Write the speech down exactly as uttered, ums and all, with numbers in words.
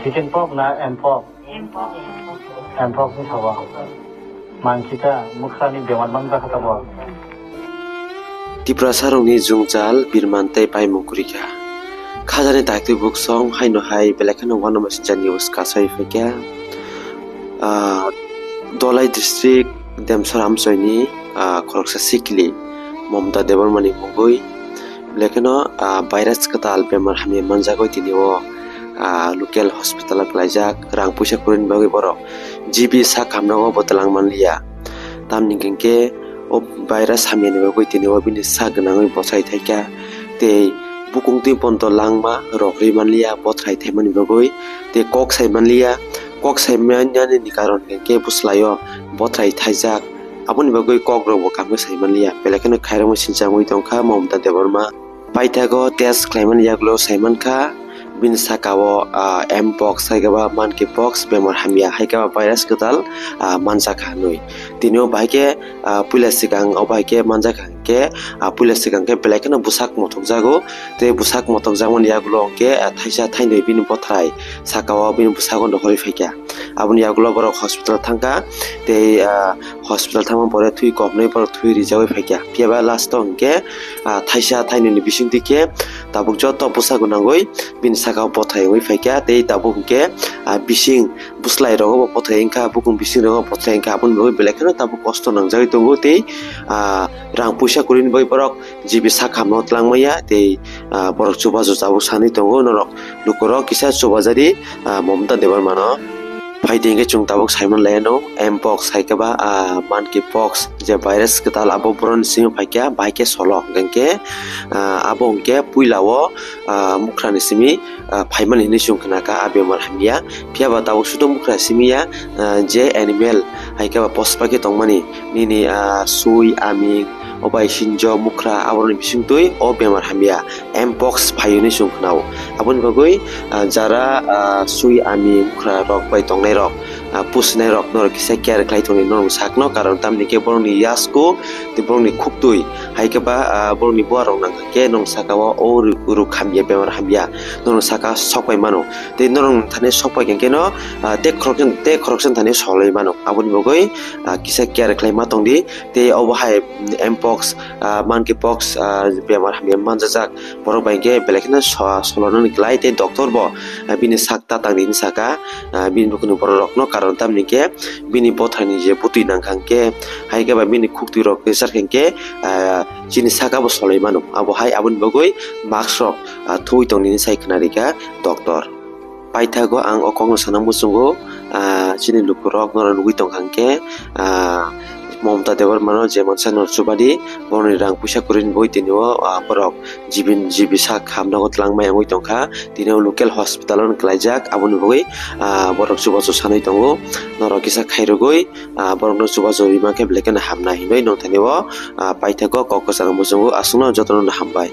Chicken pox na mpox? Mpox. Mpox ni sabo. Manchita mukrani bemar manjak kha tabo. Tiprasa rokni jwngjal birman tei paimung kwrwi kha. Khajani daitwi buksong haino hai belai kheno uanama sinjani bwswk kasai phaikha. Ah, Dholai district Demsora amchoini, ah, khoroksa sikli Mamta Debbarmani mungwi belai kheno, ah, virus kwtal bemar hamya manjagwi tini o, ah, local hospital o klaijak. Rang puisa kwrwini bagwi borok G B sak hamno bo twlang manliya. Tamni hwnkhe o virus hamyani bagwi tini o bini sak gwnangwi bwsai thaikha tei bukung twi pono langma rok rwi manliya, bothrai thaimani bagwi tei kok sai manliya. Kok sai manyanini karon hwnkhe bwslaio bothrai thaijak, aboni bagwi kokrokbo kaham khe sai manliya. Belai kheno khairokma sinchangwi tongkha Mamta Debbarma. Paithago test khlaimani yagulo sai mankha, bini sakao, ah, mpox, hai khe ba monkeypox bemar hamya, hai khe ba virus kwtal, ah, manjakha hinwi. Tini o bahai khe, ah, puila swkang o bahai khe manjakha hwnkhe, ah, puila swkang khe belai kheno bwsak mothokjago. Tei bwsak mothokjakmani yagulo hwnkhe, ah, thaisa thainwi bini bothrai sakao bini bwsago nohorwi phaikha. Aboni yagulo borok hospital thangkha tei, ah, hospital thangma pore thwi koknwi borok thwi rijagwi phaikha. Phiya ba last o hwnkhe, ah, thaisa thainwini bisingtwi khe tabuk joto bwsa gwnangwi bini sakao bothrai wngwi phaikha tei tabuk hwnkhe, ah, bising bwslai rogo bo bothrai wngkha, bukung bising rogo bothrai wngkha, aboni bagwi belai kheno tabuk kosto nangjagwi tongo tei, ah, rang puisa kwrwini bagwi borok G B sak hamno twlang manya tei, ah, borok chubachu tabuk sanwi tongo norok. Lukurok kisa chubajadi, ah, Mamta Debbarmano. Phaidi hwnkhe chwng tabuk saiman laiano, mpox hai khe ba, ah, monkeypox je virus kwtal abo boroni simi phaikha, bahai khe solo hwnkhe, ah, abo hwnkhe puila o, ah, mukrani simi, ah, phaimani hinwi chwng khnakha, ah, bemar hamya. Phiya ba tabuk sudo mukra simi ya, ah, je animal hai khe ba pospa khe tongmani, nini, ah, sui, aming, obai sinjo, mukra, aboroni bisingtwi o bemar hamya mpox phai hwnwi chwng khnao. Aboni bagwi, ah, jara, ah, sui, aming, mukra rok bai tongnai rok, ah, pusinai rok norok kisa care khlai tongdi norok sakno, karon tamni khe borokni yasku tei borokni khuktwi hai khe ba, ah, borokni buarok nang khe norok sakao o ruk, ruk hamya, bemar hamya norok saka sok pai mano. Tei norok thani sok pai khe no, ah, tei khoroksa, tei khoroksa thani solai mano. Aboni bagwi, ah, kisa care khlai ma tongdi. Tei obo hai, mm, mpox, ah, monkeypox, ah, bemar hamya manjajak borok bai khe belai kheno so-, solonani klai tei doctor bo, ah, bini sak tatang rini saka, ah, bini bukhukni borok rokno, karon tamni khe bini bothaini je bwtwi nangkha hwnkhe hai khe ba bini khuktwi rok kwchar khe hwnkhe, ah, chini saka bo solai mano. Abo hai aboni bagwi mask rok, ah, thuwi tongdi hinwi sai khna rikha doctor. Paithago ang o kokno sana muchungo, ah, chini lukurok norok nugwi tongkha hwnkhe, ah, Mamta Debbarmano je mansa norok chubadi, borokni rang puisa kwrwini bagwi tini o, ah, borok G B, G B sak hamno twlang maya wngwi tongkha. Tini o local hospital o klaijak, aboni bagwi, ah, borok chubachu sanwi tongo. Norok kisa khairogwi, ah, borokno chubachu rima khe belai kheno hamnai hinwi nongthani o, ah, paithago kok kwchangno muchungo. Aswkno jotono hambai.